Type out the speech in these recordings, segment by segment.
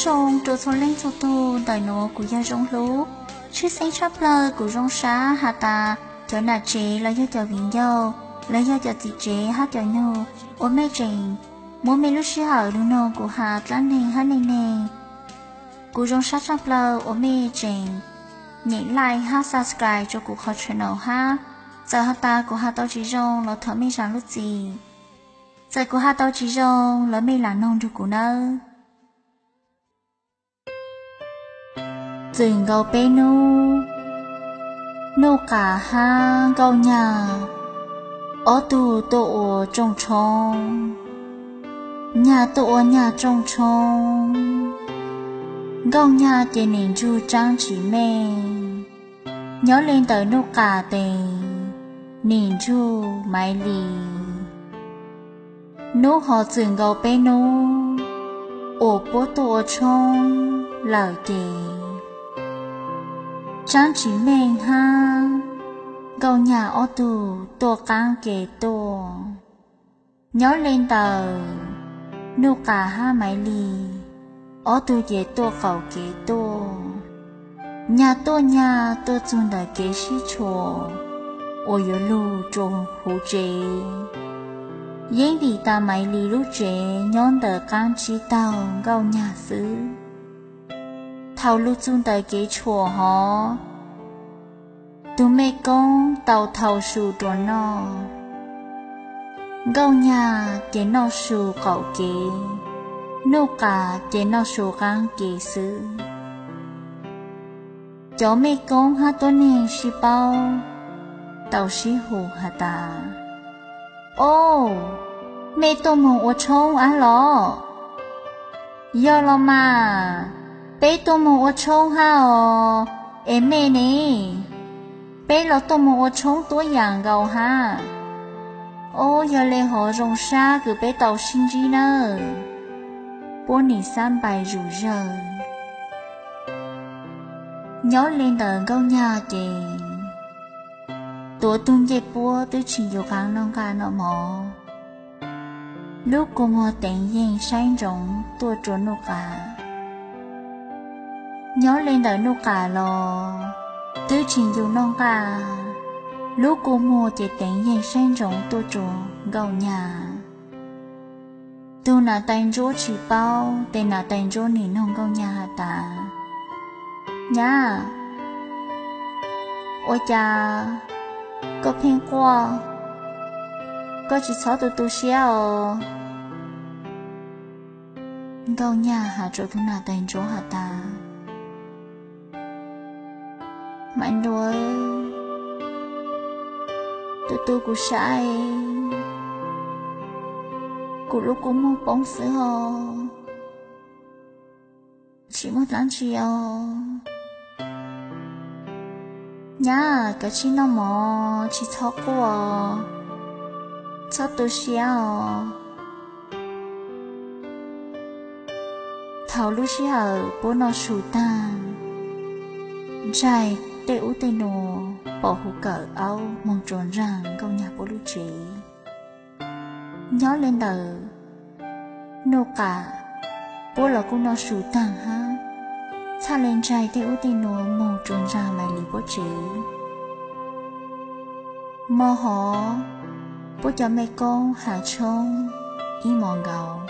Zoo rau txhua leej txhua tug, ntawm nuav kuv yog Zoo Hlub. Tshwj xeeb tshaj plawg kuv zoo sab has tas cov nam tsev los yog cov viv ncaus, los yog cov txiv tsev hab cov nug uas mej tseem muab mej lub sij hawm lug noog kuv has dlaab neeg hab neej neeg. Kuv zoo sab tshaj plawg uas mej tseem nyem like hab subscribe rua kuv qhov channel hab. Txawm has tas kuv has tau tsis zoo los thov mej zaam lub txim. Txawm kuv has tau tsis zoo los mej lam noog nrug kuv nawb. Txwm nkaus peb nub, Nuj Qas hab Nkauj Nyag ob tug tuaj ua rooj tshoob. Nyag tuaj ua nyag rooj tshoob, Nkauj Nyag ces nim ntsug tsaab tsis meej. Nyob le ntawm Nuj Qas tes nim ntsug Maiv Lis. Nub hov txwm nkaus peb nub uas puab tuaj ua tshoob lawm ces tsaab tsis meej hab Nkauj Nyag ob tug tuaj qaab ke tuaj. Nyob le ntawm Nuj Qas hab Maiv Lis ob tug ces tuaj qaum kev tuaj. Nyag tuaj nyag tuaj txug ntawm kev sib tshuam uas yuav lug rua huv tsev. Yeeb vim tas Maiv Lis lub tsev nyob ntawm qaab tsib taug Nkauj Nyag xwb. Thaum lug txug ntawm kev tshuam hov, tug mej koob tau thau su rua noj. Nkauj Nyag ces noj su qaum kev, Nuj Qas ces noj su qaab kev xwb. Cov mej koob hab tuab neeg sib paub tau sib hu has tas, Ob, mej tuaj moog ua tshoob ab los? Yog los mas, peb tuaj moog ua tshoob hab os. Es mej ne? Peb los tuaj moog ua tshoob tuab yaam nkaus hab. Ob, yog le hov zoo sab kws peb tau sib ntsib nawb. Puab nim xab npais zuj zawg. Nyob le ntawm Nkauj Nyag ces tuav tug ncej puab twb tsis ncu qaab noj nqaj noj mov, lub kua muag teev yeeg saib ntsoov tuaj rua Nuj Qas. Nyob le ntawm Nuj Qas los twb tsis ncu noj nqaj, lub kua muag ces teev yeeg saib ntsoov tuaj rua Nkauj Nyag. Tug nam tais ntsuab tsis paub, tes nam tais ntsuab nim noog Nkauj Nyag has tas, Nyab, ua cas koj pheej quaj? Koj tsis txhob tu tu siab os. Nkauj Nyag has rua tug nam tais ntsuab has tas, Maiv Nruas, tu tu kuv saib, kuv lub kua muag poob xwb os, tsis muaj dlaab tsi os. Nyab, kav tsij noj mov, tsis txhob quaj, txhob tu siab os. Thaum lub sij hawm puab noj su taag, ntsaig tej ub tej nua pom huv kawm aub moog rua nraag Nkauj Nyag puab lub tsev. Nyob le ntawm Nuj Qas, puab los kuj noj su taag hab, txhaj le ntsaig tej ub tej nua moog rua nraag Maiv Lis puab tsev. Mo hov, puab cov mej koob has tshoob ib mo nkaus,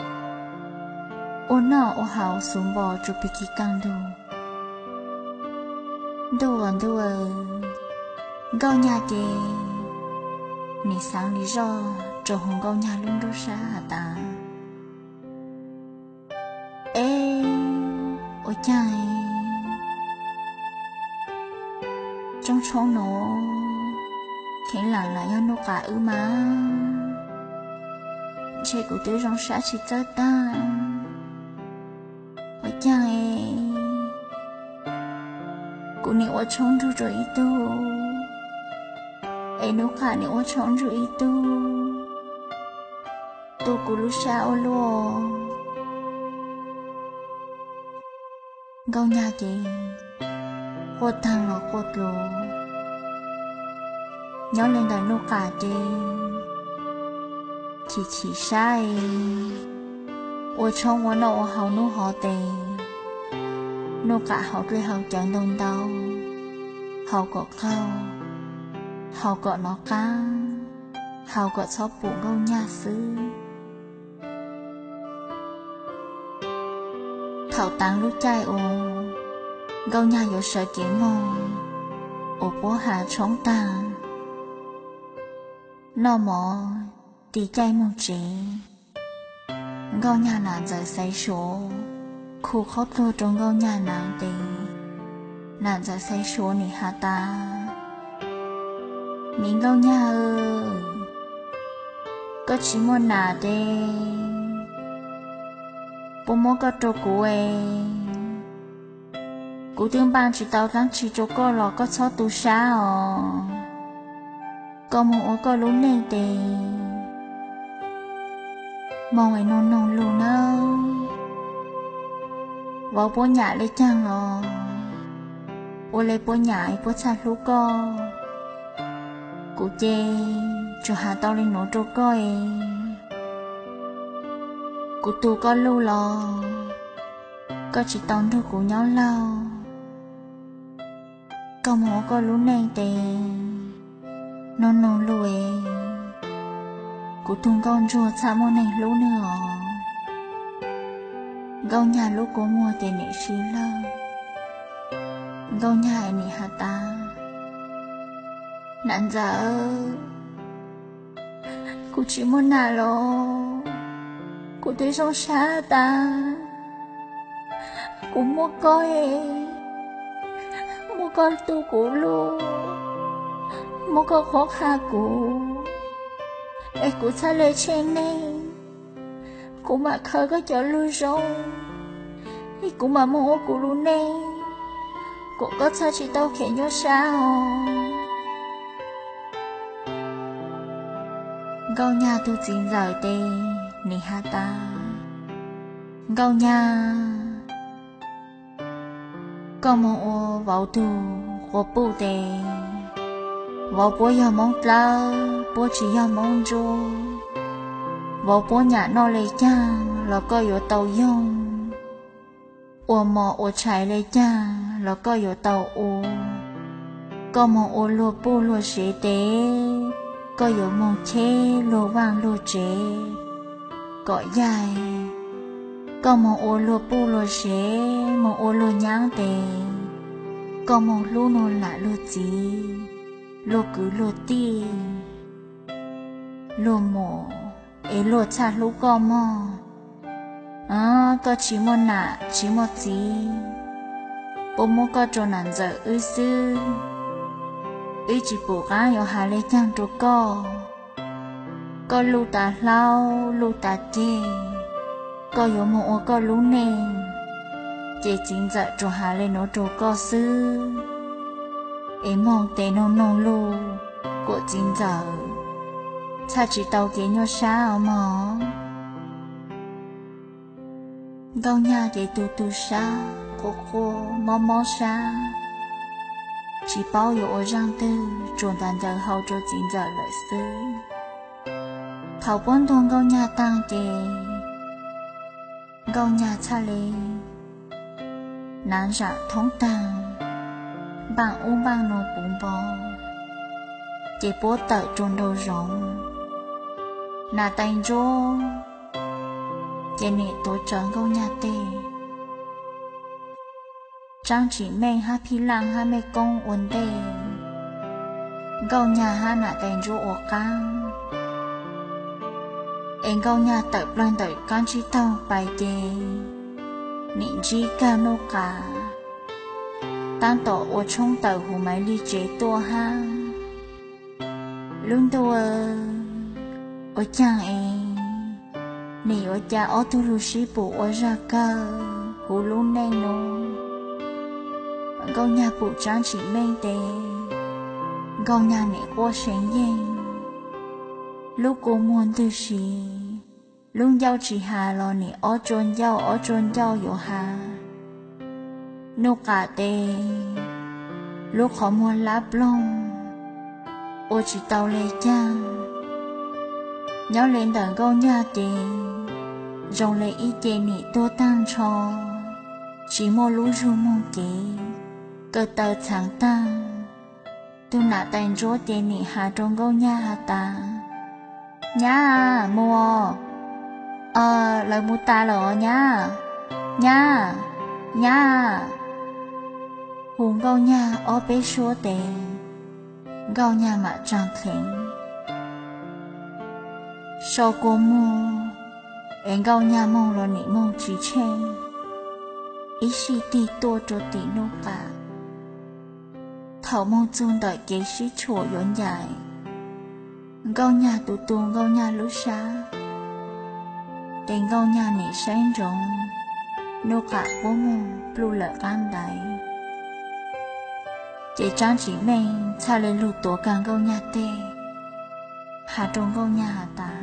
ua noj ua haus xuv npo rua pig kig kaaj ntug. Ntuj aw ntuj aw, Nkauj Nyag ces nim xaav le zoj rua huv Nkauj Nyag lub nruab sab has tas, Eb, ua caag es rooj tshoob nuav kheev lam lam yog Nuj Qas wb mas, ntshe kuv twb zoo sab tsis txawj taag. Ua caag es kuv nim ua tshoob nrug rua ib tug, es Nuj Qas nim ua tshoob nrug ib tug, tu kuv lub sab ua luaj. Nkauj Nyag ces quaj taag los quaj dlua. Nyob le ntawm Nuj Qas ces chim chim saib, ua tshoob ua noj ua haus nub hov tes Nuj Qam haus dlej haus cawv ntau ntau, haus kom qaug, haus kom nov qaab, haus kom txhob pum Nkauj Nyag xwb. Thaum tav lub caij uas Nkauj Nyag yuav sawv kev moog uas puab has tshoob taag, noj mov tig caij moog tsev, Nkauj Nyag nam ntxawm Xaiv Suav khu qhob tuag rua Nkauj Nyag nam tes, nam ntxawm Xaiv Suav nim has tas, Miv Nkauj Nyag, koj tsi muaj nam tes, puab muab koj rua kuv es, kuv twb npaaj tsi tau dlaab tsi rua koj los koj txhob tu sab os. Koj moog ua koj lub neej tes, moog es noog noog lug nawb. Vauv puab nyam le caag los ua le puab nyam es puab txhaj hlub koj. Kuv ces tsuas has tau le nuav rua koj es, kuv tu koj luj los koj tsi tau nrug kuv nyob laug. Koj moog ua koj lub neej tes, noog noog lug es, kuv tug Nkauj Ntsuag txhaj muaj neeg hlub nwg os. Nkauj Nyag lub kua muag ces nim si lawg. Nkauj Nyag nim has tas, nam ntxawm, kuv tsi muaj nam los kuv twb zoo sab tas. Kuv muaj koj es, muaj koj tu kuv luj, muaj koj qhuab qha kuv, es kuv txhaj le tsheej neeg. Kuv mam khaws koj cov lug zoo, es kuv mam moog ua kuv lub neej, kuas koj txhaj tsi tau khiav nyuaj sab os. Nkauj Nyag tug txiv ntxawm tes nim has tas, Nkauj Nyag, koj moog ua vauv tug quas puj tes, vauv puab yog Moob Dlawb, puab tsi yog Moob Ntsuab. Vauv puab nyam noj le caag los koj yuav tau yoog, ua mos ua tshais le caag los koj yuav tau ua. Koj moog ua luag puj luag sev tes, koj yuav moog cheb luag vaaj luag tsev kom yaig. Koj moog ua luag puj luag sev, moog ua luag nyaab tes, koj moog hlub luag nam luag txiv, luag kwv luag tij, luag muam, es luag txhaj hlub koj mog. Koj tsi muaj nam tsi muaj txiv, puab muab koj rua nam ntxawm wb xwb. Wb tsi pum qaab yuav has le caag rua koj. Koj luj tas hlaub luj tas ceg, koj yuav moog ua koj lub neej, ces txiv ntxawm tsuas has le nuav rua koj xwb. Es moog tes noog noog lug, kuas txiv ntxawm txhaj tsi tau kev nyuaj sab os mog. Nkauj Nyag ces tu tu sab, quaj quaj mob mob sab, tsi paub yuav ua zaaj twg, tsuas ntaus ncaws hau rua txiv ntxawm lawm xwb. Thaum puab ntuag Nkauj Nyag taag ces Nkauj Nyag txhaj le nav zam thoob taag, npaaj ub npaaj nuav puv npo, ces puab tawm rua nraum zoov. Nam tais ntsuab ces nim tuav tsawv Nkauj Nyag teg. Tsaab Tsim Meej hab Phij Laaj hab Mej Koob ua ntej, Nkauj Nyag hab nam tais ntsuab ua qaab. Es Nkauj Nyag tawm plawg ntawm qaab tsib taug pais ces nim ntsib kag Nuj Qam taab tom ua tshoob tawm huv Maiv Lij tsev tuaj hab. Lub ntuj, ua caag es nim yuav ca ob tug lug sib pum ua zag kawg huv lub neej nuav? Nkauj Nyag pum Tsaab Tsim Meej tes, Nkauj Nyag nim quaj seev yeej. Lub kua muag ntwg si, lub ncauj tsis has los nim ob tsua ncauj ob tsua ncauj yuav has. Nuj Qam tes, lub qhov muag lab ploog, ua tsis tau le caag. Nyob le ntawm Nkauj Nyag ces zoo le ib ce nim tuag taag nrho. tsis muaj lub zug moog kev, kaw taw txhaav taag. Tug nam tais ntsuab ces nim has rua Nkauj Nyag has tas, Nyab, mus, lawv mus tas lawm os nyab, nyab, nyab. Hu Nkauj Nyag ob peb suab tes, Nkauj Nyag mam tsaag dheev, sau kua muag, es Nkauj Nyag moog los nim moog tsis tsheej, ib sij tig tuaj rua tim nuj qam. Thaum moog txug ntawm kev sib tshuam yuav ncaim, Nkauj Nyag tus tu Nkauj Nyag lub sab, ces Nkauj Nyag nim saib ntsoov nuj qam puab moog pluj lawm qaab ntaiv. Ces Tsaab Tsim Meej txhaj le lug tuav kag Nkauj Nyag teg, has rua Nkauj Nyag has tas,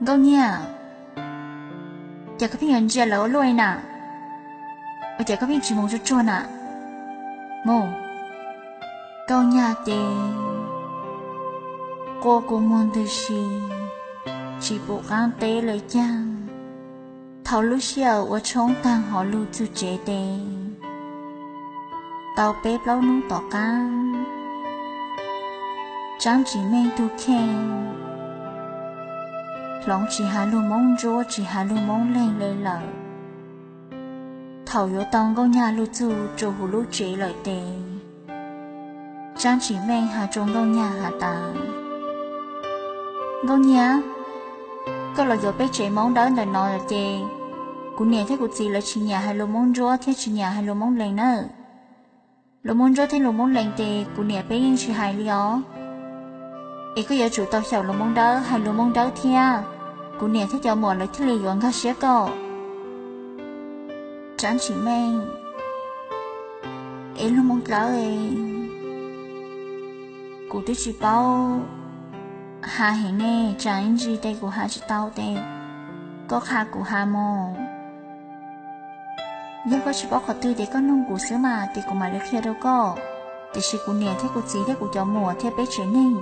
Nkauj Nyag, ces koj pheej yuav ntsia lawv ua luaj li na, ua cas koj pheej tsis mus tsuag tsuag na? Mus. Nkauj Nyag ces quaj kua muag ntws si, tsis pum qaab teb le caag. Thaum lub sij hawm ua tshoob taag hov lug txug tsev tes tau peb plaub nub tom qaab, Tsaab Tsim Meej tug kheej hloov tsis has lug Moob Ntsuab tsis has lug Moob Leeg le lawm. Thaum yuav tau Nkauj Nyag lug txug rua huv lub tsev lawm tes, Tsaab Tsim Meej has rua Nkauj Nyag has tas, Nkauj Nyag, koj los yuav peb tsev Moob Dawb ntawm no ces kuv niam thiab kuv txiv lawv tsis nyam hais lus Moob Ntsuab thiab tsis nyam hais lus Moob Leeg nawb. Lus Moob Ntsuab thiab lus Moob Leeg ces kuv niam peb yeej tsis hais li os. Es koj yuav tsum tau xyaum lus Moob Dawb, hais lus Moob Dawb thiab, kuv niam thiab cov muam lawv thiaj li yuav nkag siab koj. Tsaab Tsim Meej, es lus Moob Dawb, kuv twb tsis paub has heev ne, tsam ib ntsis tes kuv has tsis tau tes koj qha kuv has mog. Yog koj tsis paub qhov twg ces koj noog kuv xwb mas ces kuv mam li qhia rau koj. Tiam sis kuv niam thiab kuv txiv thiab kuv cov muam thiab peb tsev neeg,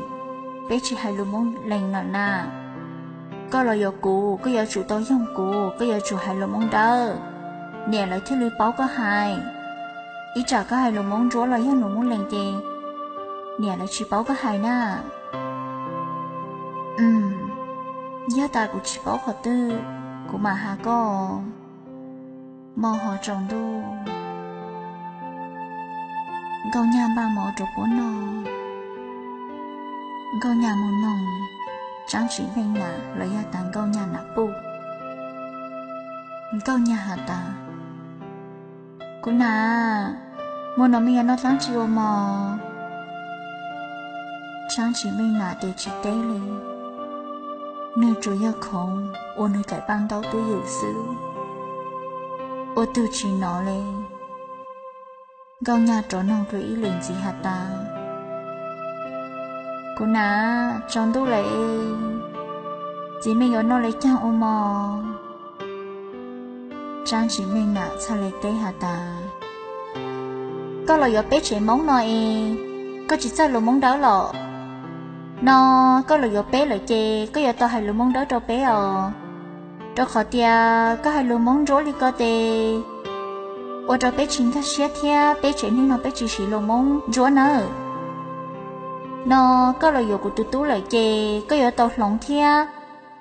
peb tsis hais lus Moob Leeg lawm na. Koj los yuav kuv, koj yuav tsum tau yoog kuv, koj yuav tsum hais lus Moob Dawb, niam lawv thiaj li paub koj hais. Ib tsam koj hais lus Moob Ntsuab los yog lus Moob Leeg ces niam lawv tsis paub koj hais na. Yog tas kuv tsis paub qhov twg, kuv mam has koj. Mo ho tsaus ntuj, Nkauj Nyag npaj mov rau puab noj. Nkauj Nyag mus noog Tsaab Tsim Meej nam los yog tas Nkauj Nyag nam puj. Nkauj Nyag has tas, kuv nam, muaj no mej yuav noj dlaab tsi ua mog? Tsaab Tsim Meej nam tes tsis teb li, nwg tsuas yog khoov ua nwg daim paaj ntaub twb ywm xwb, ua tug tsis nov li. Nkauj Nyag rov noog dlua ib lwm ntxiv has tas, kuv nam, tsaus ntuj lawm, txiv mej yuav noj le caag ua mog? Tsaab Tsim Meej nam txhaj le teb has tas, koj los yuav peb tsev Moob no es koj tsis txawj lus Moob Dawb los? No koj los yuav peb lawm ces koj yuav tau hais lus Moob Dawb rau peb os, rau qhov tias koj hais lus Moob Ntsuab li ko tes ua rau peb tsis nkag siab thiab peb tsev neeg no peb tsis siv lus Moob Ntsuab nawb. No koj los yuav kuv tus tub lawm ces koj yuav tau hloov thiab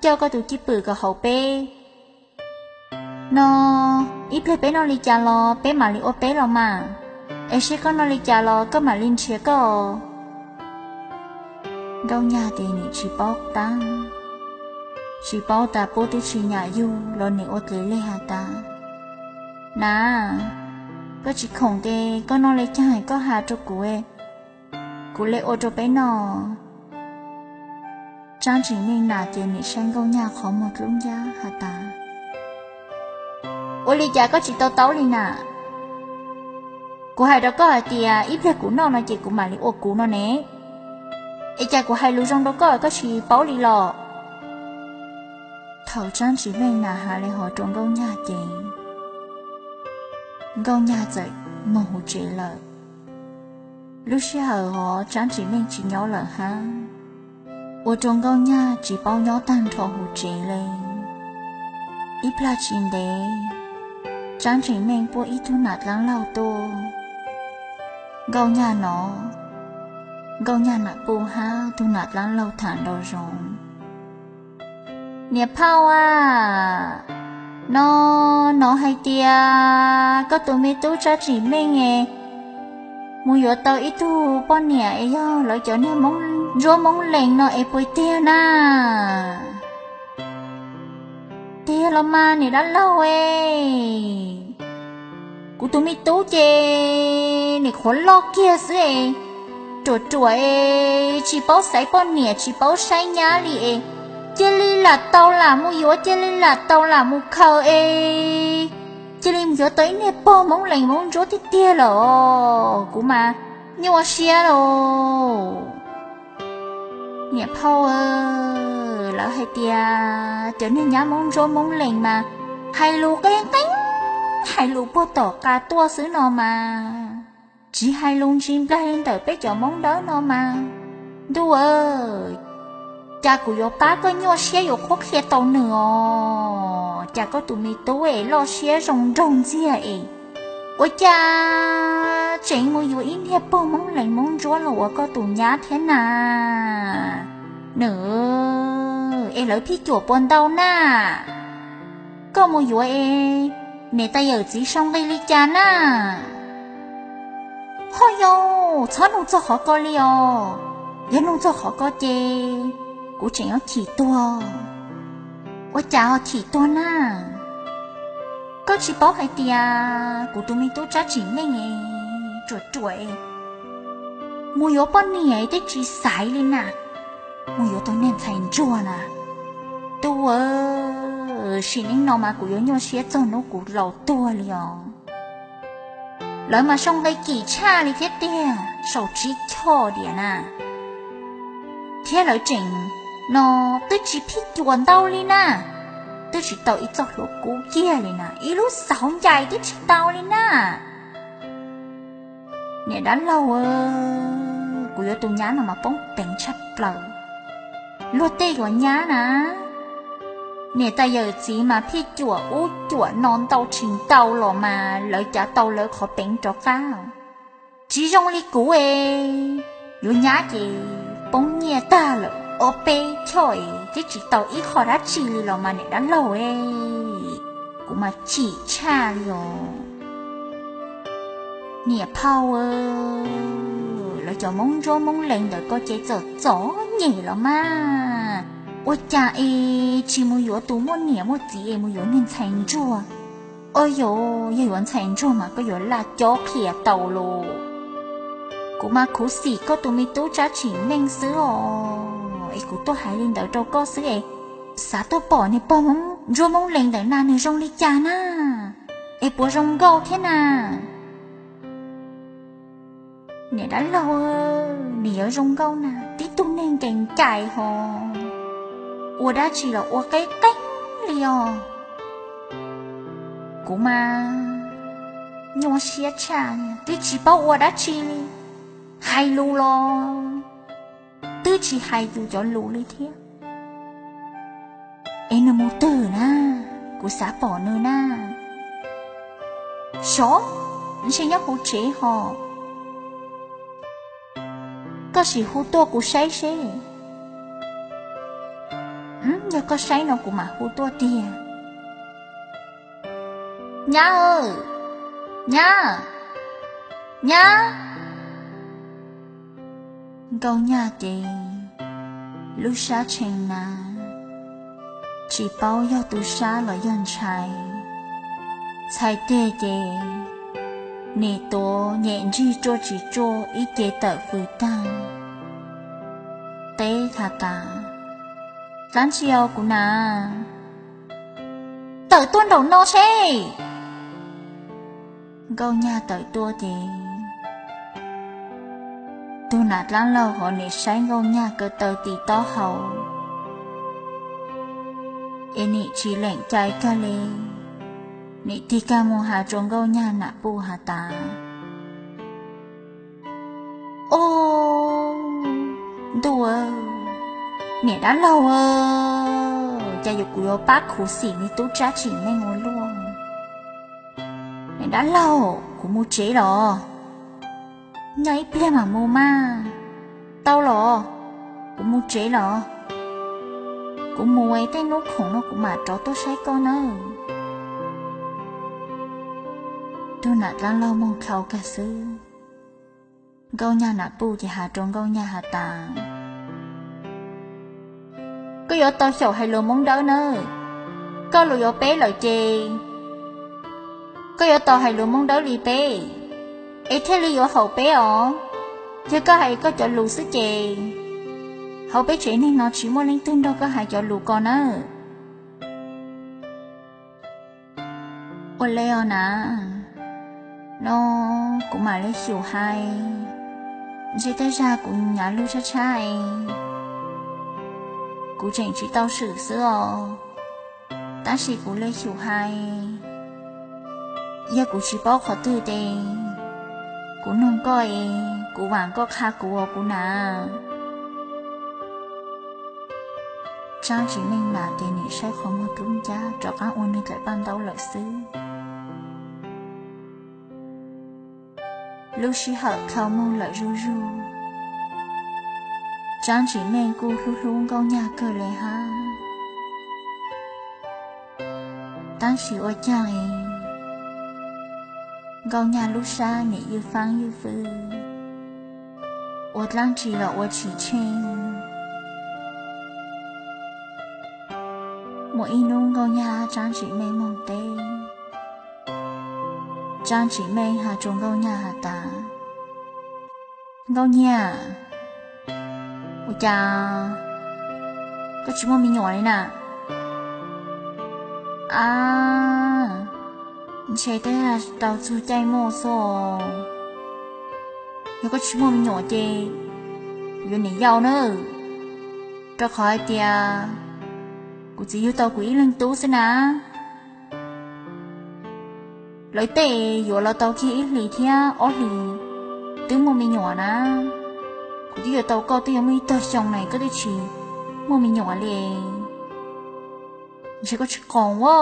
coj koj tus cwj pwm kom haum peb. No ib pliag peb noj li cas los peb mam li ua peb los mas, es seb koj noj li cas los koj mam li nrhiav koj. Nkauj Nyag tes nim tsis paub tab, tsis paub tas puab twb tsis nyam yug los nim ua dlev leg has tas, nam, koj tsis khoom tes koj noj le caag koj has rau kuv, kuv le ua rau peb noj. Tsaab Tsim Meej nam ces nim saib Nkauj Nyag qhov muag dlub ncab has tas, ua li cas koj tsis tau taub li na? Kuv hais rau koj hais tias ib pliag kuv noj no ces kuv mam li ua kuv no ne, es cas kuv hais lus zoo rau koj koj tsis paub li los? Thaum Tsaab Tsim Meej nam has le hov rau Nkauj Nyag ces Nkauj Nyag txawm moog huv tsev lawm. Lub sij hawm hov Tsaab Tsim Meej tsis nyob lawm hab, ua rau Nkauj Nyag tsis paub nyob taag nrho huv tsev le. Ib plag tsis ntev, Tsab Tsim Meej puag ib tug nam dlaab laug tuaj. Nkauj Nyaj nov, Nkauj Nyaj nam puj hab tug nam dlaab laug tham nrau zoo. Niam phauj a, no, nov hais tias koj tus me tub Tsab Tsim Meej es mus yuav tau ib tug poj niam es yog lawv cov niag Moob Ntsuab Moob Lees no es puas tiag na? Tiag los mas niam dab laug e, kuv tus me tub ces nim qhuav loj kiag xwb es, ruam ruam es tsis paub xaiv poj niam tsis paub saib nyab li es, cia li lam tau lam mus yuav, cia li lam tau lam mus khaws es, cia li mus yuav tau ib niag pog Moob Lees Moob Ntsuab tiag tiag lawm os, kuv mas nyuaj siab lauj. Niam phauj, lawv hais tias cov niag nyab Moob Ntsuab Moob Lees mas hais lus qeeb qeeb, hais lus puag tom qab tuaj xwb no mas, tsis hais lus ntsis nplaig li ntawm peb cov Moob Dawb no mas. Ntuj aw, cas kuv yuav pab koj nyuaj siab yuav qhuab qhia tau nws os, cas koj tus me tub es loj siab zoo nraug ntxiag es, ua cas tseem mus yuav ib niag pog Moob Lees Moob Ntsuab los ua koj tus nyab thiab na? Nws, es lawv phij cuam puas ntau na? Koj mus yuav es niam tais yawm txiv sau nqi li cas na? Ho yau, txhob nug txog qhov ko li os, yog nug txog qhov ko ces kuv tseem yuav chim tuag. Ua cas ho chim tuag na? Koj tsis paub hais tias kuv tus me tub Tsab Tsim Meej ruam ruam, mus yuav poj niam twb tsis xaiv li na, mus yuav tau niag ntxhais ntsuag na. Ntuj aw, sim neej no mas kuv yuav nyuaj siab txog hnub kuv laus tuag li os. Lawv mas sau nqi kim tshaj li thiab tiag, sau tsib choj diam na, thiab lawv tseem no twb tsis phij cuam ntau li na, twb tsis tau ib txoj hlua kub kiag li na, ib lub xauv ncaim twb tsis tau li na. Niam dab laug, kuv yuav tus nyab no mas poob peev tshaj plaws. Luag tej yuav nyab na, niam tais yawm txiv mas phij cuam ub cuam no ntau tsis ntau los mas lawv cav tau lawv qhov peev rov qab. Tsis zoo li kuv es, yuav nyab ces poob nyiaj tag lawm ob peb choj es twb tsis tau ib qho dab tsi li los mas niam dab laug e, kuv mas chim tshaj li os. Niam phauj, lawv cov Moob Ntsuab Moob Lees ntawm ko ces txom txom nyem los mas, ua cas es tsis mus yuav tus muaj niam muaj txiv es mus yuav niag ntxhais ntsuag? Os yos, yog yuav ntxhais ntsuag mas koj yuav laj cob qhia tau los. Kuv mas khuv xim koj tus me tub Tsab Tsim Meej xwb os, es kuv tuaj hais li ntawd rau koj xwb es, xav tuaj pom niag pog Ntsuab Moob Lees ntawm na nws zoo li cas na, es puas zoo nkauj thiab na? Niam dab laug, nws yuav zoo nkauj na, tib tug neeg nkees ncaim hos, ua dab tsi los ua qeb qeeb li os. Kuv mas nyuaj siab tshaj, twb tsis paub ua dab tsi li, hais lus los twb tsis hais yus cov lus li thiab. Es nws mus twg na? Kuv xav pom nws na. Sov, ntshe nyob hauv tsev hos. Koj sim hu tuaj kuv saib seb. Yog koj saib no kuv mam hu tuaj tiag. Nyab, nyab, nyab. Nkauj Nyaj ces lub sab tshee na, tsis paub yog tu sab los yog ntshai. Txhais teg ces nim tuav nyem nrig tsuaj tsis tsuaj ib ce tawm fws tag. Teb has tas, dlaab tsi os kuv na? Tawm tuaj nraum no seb. Nkauj Nyaj tawm tuaj ces tug nam dlaab laug hov nim saib Nkauj Nyaj ko taw tis taub hau, es nim tsis leem cai kag li, nim tig kag mus has rua Nkauj Nyaj nam puj has tas, Os, ntuj, niam dab laug, cas yuav kuv yuav pab khuv xim me tub Tsab Tsim Meej ua luaj. Dab laug, kuv mus tsev los. Nyob ib pliag mam mus mas. Tau los, kuv mus tsev los. Kuv mus es tej hnub khoom no kuv mam rov tuaj saib koj nawb. Tug nam dlaab laug moog khau kag xwb, Nkauj Nyag nam puj ces has rua Nkauj Nyag has tas, koj yuav tau xyaum hais lus Moob Dawb nawb. Koj lus yuav peb lawm ces koj yuav tau hais lus Moob Dawb li peb, es thiaj li yuav haum peb os. Yog koj hais koj cov lus xwb ces hauv peb tsev neeg no tsis muaj leej twg nrog koj hais cov lus ko nawb. Ua le os na, no kuv mam le xyum hais, ntshe tej zag kuv nyav lug tshab tshab es kuv tseem tsis tau swm xwb os. Tab sis kuv le xyum hais, yog kuv tsis paub qhov twg ces kuv noog koj es kuv vaam koj qha kuv os kuv nam. Tsaab Tsim Meej nam ces nim saib qhov muag dub ncab rov qaab ua nwg dlaim paj ntaub lawm xwb. Lub sij hawm dhau moog lawm zuj zug, Tsaab Tsim Meej kuj hlub hlub Nkauj Nyag kawg le hab. Tab sis ua caag es Nkauj Nyag lub sab nim ywj faab ywj fwj, ua dlaab tsi los ua tsis tsheej. Muaj ib hnub Nkauj Nyag hab Tsaab Tsim Meej moog teb. Tsaab Tsim Meej has rua Nkauj Nyag has tas, Nkauj Nyag, ua cas koj tsis muaj me nyuam li na? A, ntshe twb tau txug caij muaj xwb. Yog koj tsis muaj me nyuam ces yuav niam yau nawb, rau qhov hais tias kuv txiv yug tau kuv ib leeg tub xwb na. Lawv tej yuav los tau kiag ib hlis thiab ob hlis twb muaj me nyuam na. Kuv twb yuav tau koj twb yuav muaj ib tog xyoo na koj twb tsis muaj me nyuam li, ntshe koj tsis qoos a.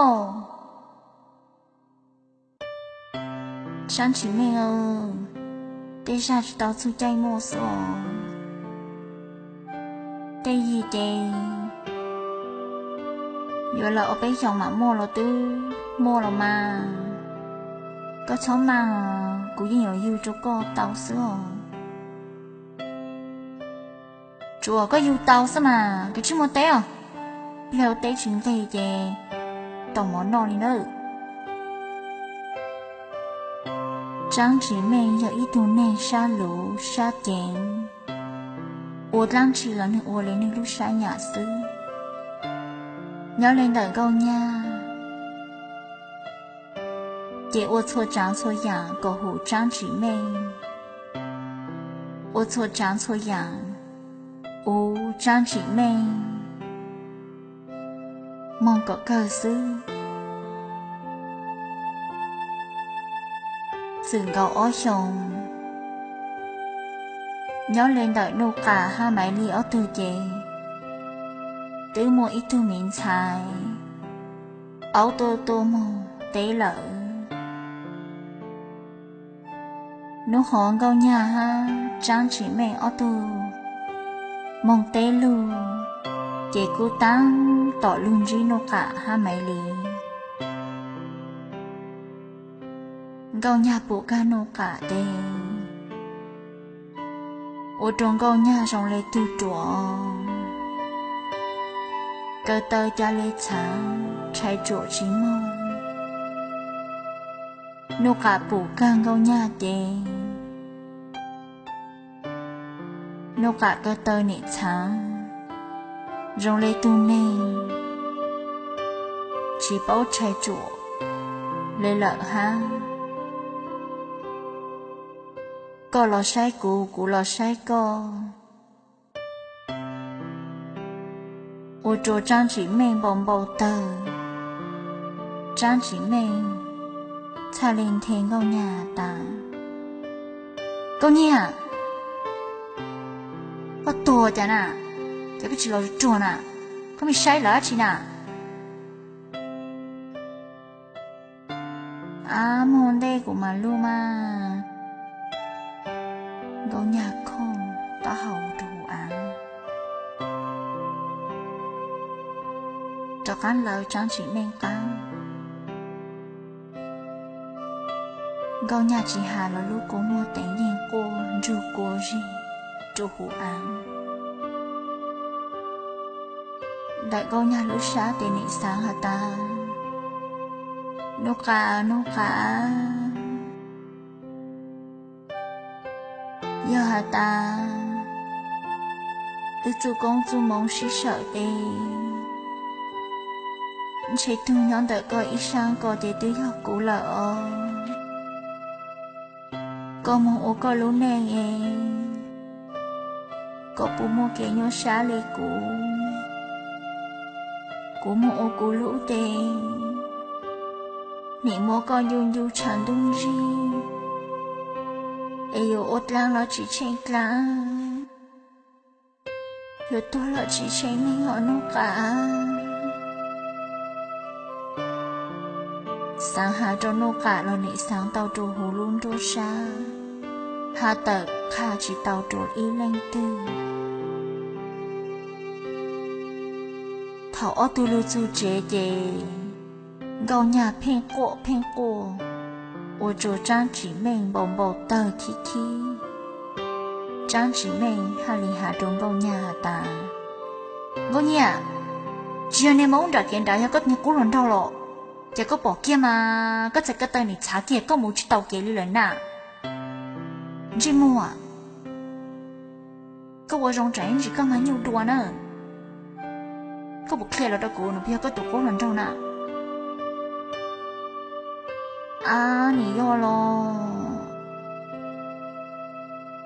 Tsaab Tsim Meej, tej zag tsis tau txug caij muaj xwb os. Tej yig ces yuav lawm ob peb xyoos mam muaj los twb muaj los mas. Koj txhob maj, kuv yeej yuav yug rau koj tau xwb os. Tsuav koj yug tau xwb mas, koj tsis muaj teb os. Yog teb tsis nqig ces tau mov noj li nawb. Tsaab Tsim Meej yog ib tug neeg sab luv sab ceev, ua dlaab tsi los nwg ua le nwg lub sab nyam xwb. Nyob le ntawm Nkauj Nyag ces ua txhua tsaav txhua yaam kom hum Tsaab Tsim Meej, ua txhua tsaav txhua yaam uv Tsaab Tsim Meej moog kom kawg xwb. Txwm nkaus ob xyoos, nyob le ntawm Nuj Qam hab Maiv Lig ob tug ces twb muaj ib tug miv ntxhais aub tuaj tuaj moog teb lawm. Nub hov Nkauj Nyag hab Tsaab Tsim Meej ob tug moog teb lug, ces kuj taab tom lug ntsib Nuj Qam hab Maiv Lig. Nkauj Nyag pum kag Nuj Qam tes, ua rua Nkauj Nyag zoo le tug ruam, kaw taw ca le txhaav, tshai tsuam tsis moog. Nuj Qam pum kag Nkauj Nyag ces Nuj Qam kaw taw nim txhaav, zoo le tug neeg tsis paub tshai tsuam le lawm hab. Koj los saib kuv, kuv los saib koj, ua rua Tsaab Tsim Meej npau npau tawg. Tsaab Tsim Meej txhaj le nthe Nkauj Nyag tas, Nkauj Nyag, koj tuag cas na? Ces koj tsis los ruag na, koj me saib lawv dab tsi na? Ab, moog ua ntej kuv mam lug mas. Nkauj Nyag khooj taub hau rua huv av, rov qaab lawv Tsaab Tsim Meej qaab. Nkauj Nyag tsi has los lub kua muag teev yeeg quaj ntsug kua zig rua huv av. Ntawm Nkauj Nyag lub sab tes nim xaav has tas, Nub Qam, Nub Qam, yog has tas wb txuj koob txuj moov sib sawm tes ntshe tug nyob ntawm koj ib saab ko ces twb yog kuv lawm os. Koj moog ua koj lub neej es koj puas muaj kev nyuaj sab le kuv. Kuv moog ua kuv lub tes, nim muab koj ncu ncu tshav ntuj ntsig, es yuav ua dlaab los tsi tsheej dlaab, yuav tuag los tsi tsheej neeg os Nub Qam. Xaav has rua Nub Qam los nim xaav tau rua huv lub nruab sab, has tawm qha tsi tau rua ib leej twg. Thaum ob tug lug txug tsev ces Nkauj Nyag pheej quaj pheej quaj, ua rua Tsaab Tsim Meej npau npau tawg khib khib. Tsaab Tsim Meej haj li has rua Nkauj Nyag has tas, Nkauj Nyag, tsi yog niag moog ub nram kev nrad, yog koj niag qub hluas nraug los? Ces koj pom kiag mas koj txhais ko taw nim txhav kiag, koj mus tsi tau kev li lawm na. Ntsej muag, koj ua zoo tseem ntsis koj mag nyuj dua na. Koj puas qhia los rau kuv, nws puas yog koj tus qub hluas nraug na? Ab, nim yog los,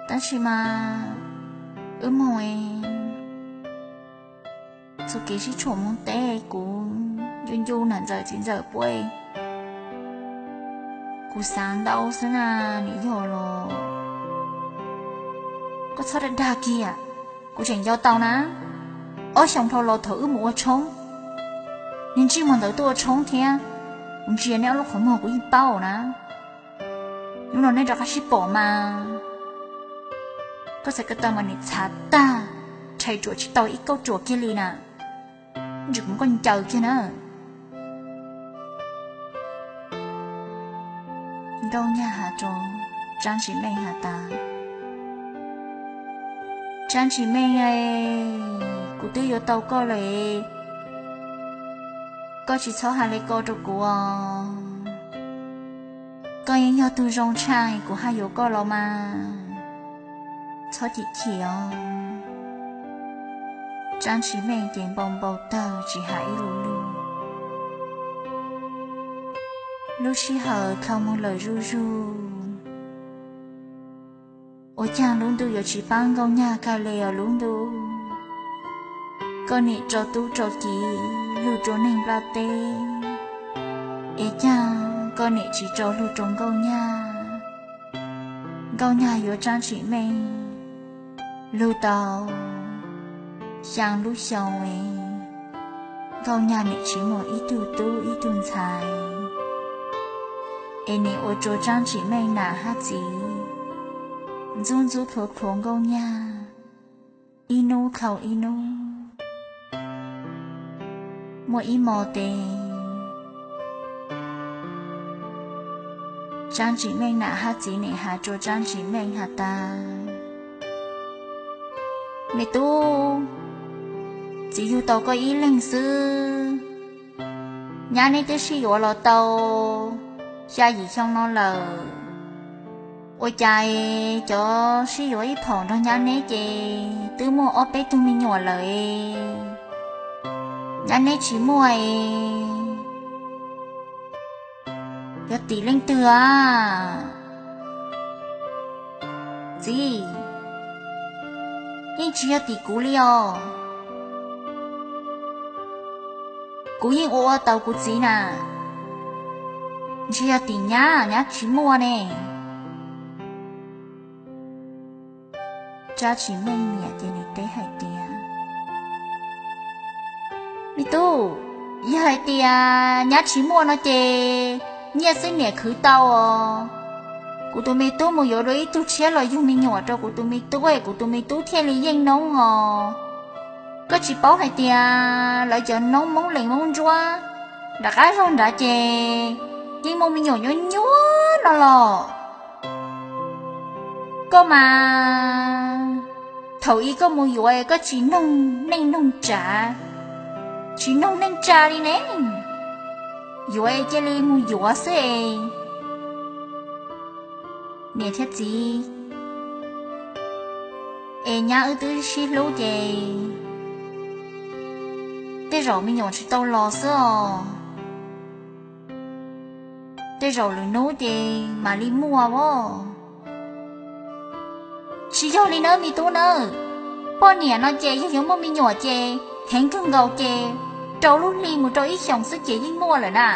tab sis mas wb moog es txuj kev sib tshuam moog teb, kuv ncu ncu nam ntxawm txiv ntxawm puab, kuv xaav ntau xwb na. Nim yog los, koj txhob dag dag kiag, kuv tseem nco tau na. Ob xyoo dhau los thaum wb mus ua tshoob, niag ntsej muag ntawd tuaj ua tshoob thiab, kuv ntsia neb ob lub qhov muag kuv yeej paub na. Hnub no neb rov qab sib pom mas koj txhais ko taw mas nim txhav tag, rhais ruam tsis tau ib kauj ruam kiag li na. Ntsis kuv muab koj ncaws kiag na. Nkauj Nyag has rua Tsaab Tsim Meej has tas, Tsaab Tsim Meej, kuv twb yuav tau koj lawm, koj tsis txhob has le ko rua kuv os. Koj yeej yog tug zoo tshaj, kuv haj yuav koj los mas, txhob chim chim os. Tsaab Tsim Meej ces npau npau tawg tsis has ib lu lug. Lub sij hawm dhau moog lawm zuj zug, ua caag lub ntuj yuav tsis paab Nkauj Nyag kag le os lub ntuj. Koj nim rau tub rau kiv lug rua neeg nplaj teb, es caag koj nim tsis rau lug rua Nkauj Nyag. Nkauj Nyag yuav Tsaab Tsim Meej lug tau xyaa lub xyoo es Nkauj Nyag nim tsis muaj ib tug tub ib tug ntxhais, es nim ua rua Tsaab Tsim Meej nam hab txiv ntxub ntxub plhuav plhuav Nkauj Nyag ib nub dhau ib nub. Muaj ib mo tes, Tsaab Tsim Meej nam hab txiv nim has rua Tsaab Tsim Meej has tas, Me tub, txiv yug tau koj ib leeg xwb. Nyab neb twb sib yuav los tau xya yim xyoo no lawm. Ua cas cov sib yuav ib phaum nrog nyab neb ces twb muaj ob peb tug me nyuam lawm, nyab neb tsis muaj es yog tim leej twg a? Txiv, yeej tsis yog tim kuv li os. Kuv yeej ua ua taus kuv txiv na. Ntshe yog tim nyab, nyab tsis muaj ne. Tsab Tsis Meej niam ces nws teb hais tias, Me tub, yog hais tias nyab tsis muaj no ces Nyiaj xwb niam khwv tau os. Kuv tus me tub mus yuav dua ib tug tshiab los yug me nyuam rau kuv tus me tub es kuv tus me tub thiaj li yeej noob os. Koj tsis paub hais tias lawv cov noob Hmoob Lees Hmoob Ntsuab nram qab zog nrad ces yeej muaj me nyuam nyuaj nyuaj no los. Koj mas, thaum ub koj mus yuav koj tsis noog neej noog tsav, tsis noog neej tsa li ne, yuav cia li mus yuav xwb es. Niam thiab txiv, es nyab wb twb sib hlub ces tej zaum me nyuam tsis tau los xwb os. Tej zaum lwm hnub ces mam li muaj os. Tsis yog li nawb me tub nawb. Poj niam no ces yog yuav muaj me nyuam ces heev kawg nkaus ces rau lub hli mus rau ib xyoos xwb ces yeej muaj lawm na.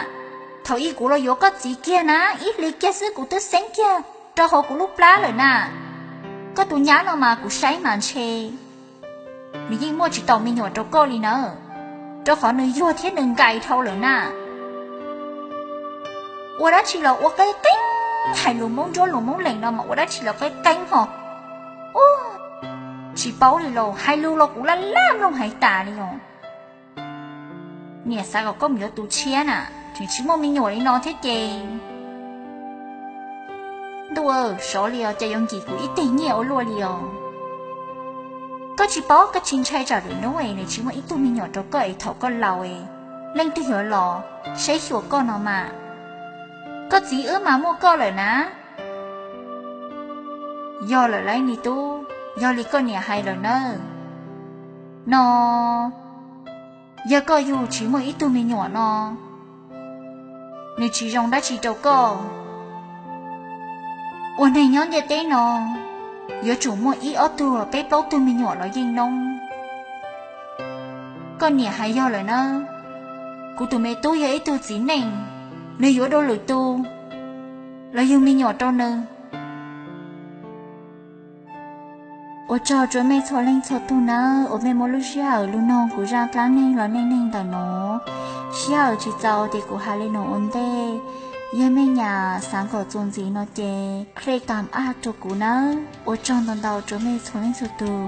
Thaum ub kuv los yuav koj txiv kiag na, ib hlis kiag xwb kuv twb xeeb kiag rau hauv kuv lub plab lawm na. Koj tus nyab no mas kuv saib mas ntshe nws yeej muaj tsis tau me nyuam rau koj li na, rau qhov nws yuag thiab nws nkais dhau lawm na. Ua dab tsi los ua qeeb qeeb, hais lus Hmoob Ntsuab lus Hmoob Lees no mas ua dab tsi los qeeb qeeb ho. Ua, tsis paub li los hais lus los kuv laj laj mloog hais tas li os. Niam xav kom koj mus yuav tus tshiab na, tseem tsis muaj me nyuam li no thiab ces. Ntuj, sov li os, cas yuav nkim kuv ib teg nyiaj ua luaj li os. Koj tsis paub, koj tsis ntshai tsam lwm hnub es nws tsis muaj ib tug me nyuam rau koj es thaum koj laus es leej twg yuav los saib xyuas koj no mas. Koj txiv wb mas muaj koj lawm na. Yog lawm lauj me tub, yog li koj niam hais lawm nawb. No, yog koj yug tsis muaj ib tug me nyuam no, nws tsis zoo dab tsi rau koj. Ua neeg nyob ntiaj teb no, yuav tsum muaj ib ob tug peb plaub tug me nyuam los yeej noob. Koj niam hais yog lawm nawb. Kuv tus me tub yog ib tug txiv neej, nws yuav dua lwm tus los yug me nyuam rau nws. Ua tsaug rua mej txhua leej txhua tug nawb uas mej muab lub sij hawm lug noog kuv zaaj dlaab neeg los neej neeg ntawm nuav. Sij hawm tsis txaus tes kuv has le nuav ua ntej, yog mej nyam xaav kom txuas ntxiv no ces click thumbs up rua kuv nawb. Ua tsaug ntau ntau rua mej txhua leej txhua tug.